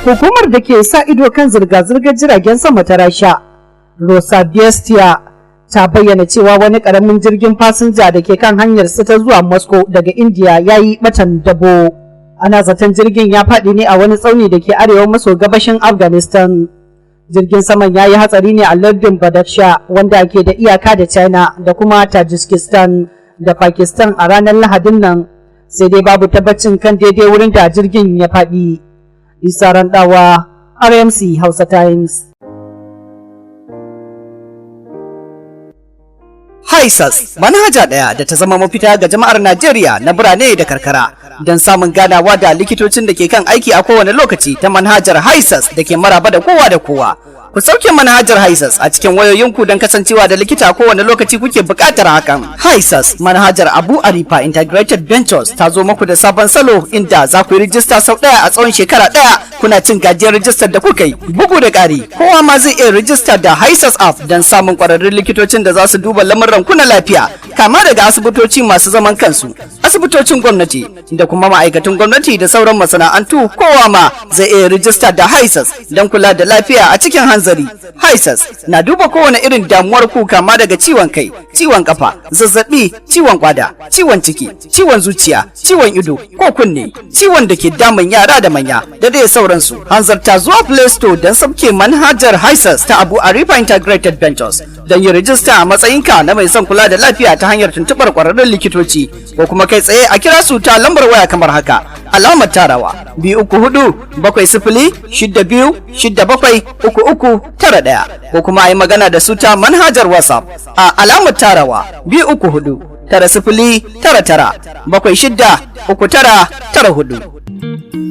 Hukumar da ke sa ido kan zirga-zirgar jiragen sama ta Rasha, Rosaviatsia, ta bayyana cewa wani ƙaramin jirgin fasinja da ke kan hanyar ta zuwa Moscow daga India ya yi batan dabo. Ana zaton jirgin ya faɗi ne a wani tsauni da ke arewa maso gabashin Afghanistan. Jirgin saman ya yi hatsari ne a lardin Badakhshan, wanda ke da iyaka da China da kuma Tajikistan da Pakistan, a ranar Lahadin nan, sai dai babu tabbacin kan daidai wurin da jirgin ya faɗi. Isa Randawa, RMC Hausa Times. Haisas manhaja ɗaya da ta zama mafita ga jama'ar Najeriya na birane da karkara don samun ganawa da likitocin da ke kan aiki a kowane lokaci ta manhajar Haisas da ke maraba da kowa da kowa. Ku sauke manhajar Haisas a cikin wayoyinku don kasancewa da likita a kowane lokaci kuke buƙatar hakan. Haisas, manhajar Abu Arifa Integrated Ventures, ta zo muku da sabon salo inda za ku yi rijista sau ɗaya a tsawon shekara ɗaya kuna cin gajiyar rijistar da kuka yi. Bugu da ƙari, kowa ma zai iya rijista da Haisas app don samun ƙwararrun likitocin da za su duba lamuran ku na lafiya, kama daga asibitoci masu zaman kansu, asibitocin gwamnati da kuma ma'aikatan gwamnati da sauran masana'antu. Kowa ma zai iya rijista da Haisas don kula da lafiya a cikin hanzari. Haisas na duba kowane irin damuwar ku, kama daga ciwon kai, ciwon kafa, zazzabi, ciwon kwada, ciwon ciki, ciwon zuciya, ciwon ido ko kunne, ciwon da ke damun yara da manya, da dai sauransu. Hanzarta zuwa Play Store don sauke manhajar Haisas ta Abu Arifa Integrated Ventures don yin rijista a matsayinka na mai son kula da lafiya ta hanyar tuntuɓar ƙwararrun likitoci, ko kuma kai tsaye a kira su ta lambar waya kamar haka: *234 70 62 67 33 91, ko kuma a yi magana da su ta manhajar WhatsApp a *234 90 99 76 39 94.